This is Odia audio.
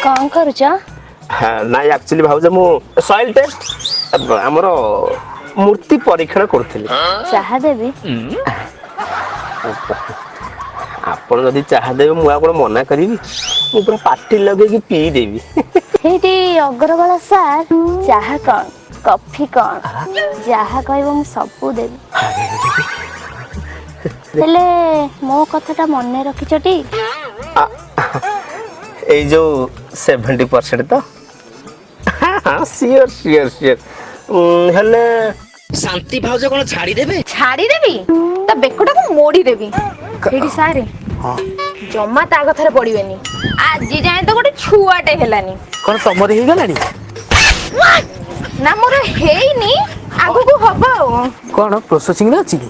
କଣ କରୁଛ? ନାଇଁ, ଆକ୍ଚୁଆଲି ଭାଉଜ, ମୁଁ ସଏଲ ଟେଷ୍ଟ, ଆମର ମୂର୍ତ୍ତି ପରୀକ୍ଷଣ କରୁଥିଲି। ଚାହା ଦେବି? ଆପଣ ଯଦି ଚାହା ଦେବେ, ମୁଁ ଆଉ କଣ ମନା କରିବି? ମୁଁ ପୁରା ପାଟି ଲଗେଇକି ପିଇଦେବି। ହେଇଟି ଅଗ୍ରୱାଲ ସାର୍, ଚାହା କଣ, କଫି କଣ, ଯାହା କହିବ ମୁଁ ସବୁ ଦେବି। ହେଲେ ମୋ କଥାଟା ମନେ ରଖିଛଟି? ଏଇ ଯୋଉ 70% ତ? ସିଓର ସିଓର ସିଓର, ହେଲେ ଶାନ୍ତି ଭାଉଜ କଣ ଛାଡ଼ିଦେବେ? ଛାଡ଼ିଦେବି, ତା ବେକଟାକୁ ମୋଡ଼ିଦେବି। ଏଇଠି ସାରେ, ଜମା ତା କଥାରେ ପଡିବେନି। ଆଜି ଯାଏଁ ତ ଗୋଟେ ଛୁଆଟେ ହେଲାନି। କଣ ତମର ହେଇଗଲାଣି? ନା, ମୋର ହେଇନି, ଆଗକୁ ହବ ଆଉ। କଣ ପ୍ରୋସେସିଂ ରେ ଅଛି କି?